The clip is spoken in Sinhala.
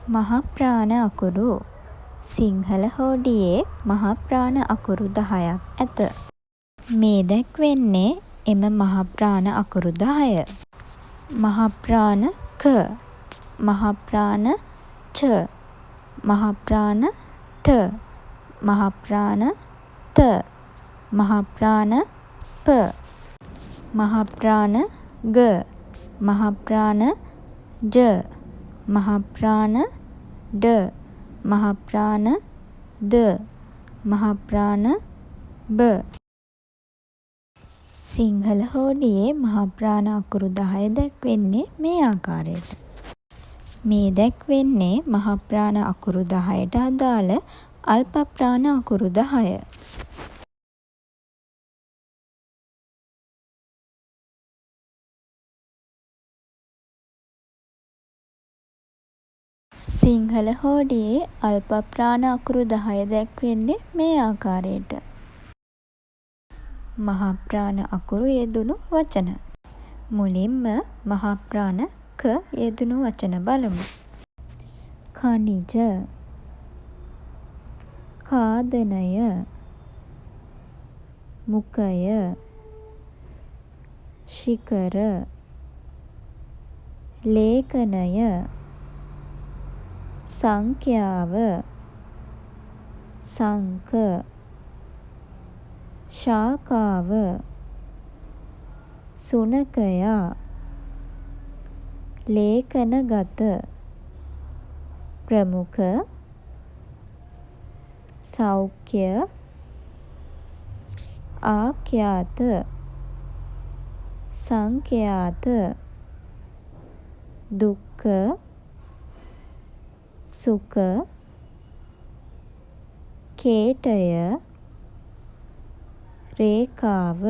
මහප්‍රාණ අකුරු. සිංහල හෝඩියේ මහප්‍රාණ අකුරු 10ක් ඇත. මේ දැක්වෙන්නේ එම මහප්‍රාණ අකුරු 10. මහප්‍රාණ ක, මහප්‍රාණ ච, මහප්‍රාණ ඨ, මහප්‍රාණ ත, මහප්‍රාණ ප, මහප්‍රාණ ග, මහප්‍රාණ ජ, මහප්‍රාණ ඩ, මහප්‍රාණ ද, මහප්‍රාණ බ. සිංහල හෝඩියේ මහප්‍රාණ අකුරු 10 දැක්වෙන්නේ මේ ආකාරයට. මේ දැක්වෙන්නේ මහප්‍රාණ අකුරු 10ට අදාළ අල්ප ප්‍රාණ අකුරු 10. සිංහල හෝඩියේ අල්ප ප්‍රාණ අකුරු 10 දැක්වෙන්නේ මේ ආකාරයට. මහප්‍රාණ අකුරු යෙදුණු වචන. මුලින්ම මහප්‍රාණ ක යෙදුණු වචන බලමු. ඛනිජ, ඛාදනය, මුඛය, ශිඛර, ලේඛනය, සංඛ්‍යාව, සංඛ, ශාඛාව, සුනඛයා, ලේඛනගත, ප්‍රමුඛ, සෞඛ්‍ය, ආඛ්‍යාත, සංඛ්‍යාත, දුක්ඛ, සුඛ, කේටය, රේඛාව.